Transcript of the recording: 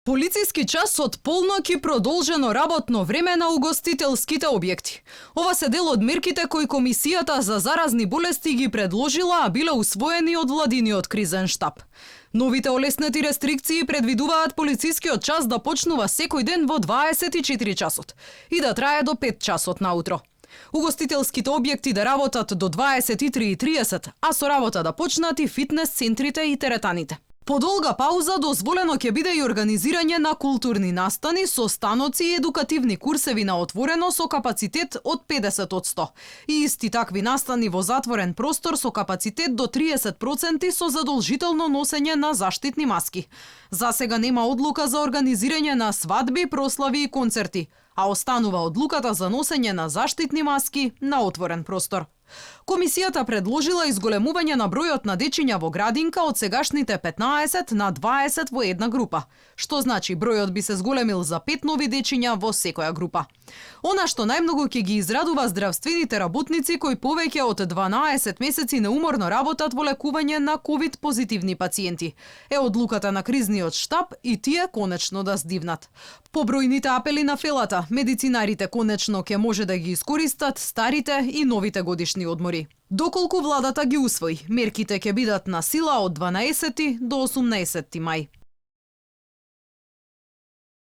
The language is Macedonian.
Полициски час од полноќ и продолжено работно време на угостителските објекти. Ова се дел од мерките кои Комисијата за заразни болести ги предложила, а биле усвоени од владиниот кризен штаб. Новите олеснети рестрикции предвидуваат полицискиот час да почнува секој ден во 24 часот и да трае до 5 часот наутро. Угостителските објекти да работат до 23:30, а со работа да почнат и фитнес центрите и теретаните. По долга пауза дозволено ќе биде и организирање на културни настани со станоци и едукативни курсеви на отворено со капацитет од 50%. И исти такви настани во затворен простор со капацитет до 30% со задолжително носење на заштитни маски. За сега нема одлука за организирање на свадби, прослави и концерти, а останува одлуката за носење на заштитни маски на отворен простор. Комисијата предложила изголемување на бројот на дечиња во градинка од сегашните 15 на 20 во една група, што значи бројот би се зголемил за 5 нови дечиња во секоја група. Она што најмногу ќе ги израдува здравствените работници кои повеќе од 12 месеци неуморно работат во лекување на ковид позитивни пациенти, е одлуката на кризниот штаб и тие конечно да здивнат. По бројните апели на фелата, медицинарите конечно ќе може да ги искористат старите и новите годишни одмори. Доколку владата ги усвои, мерките ќе бидат на сила од 12 до 18 мај.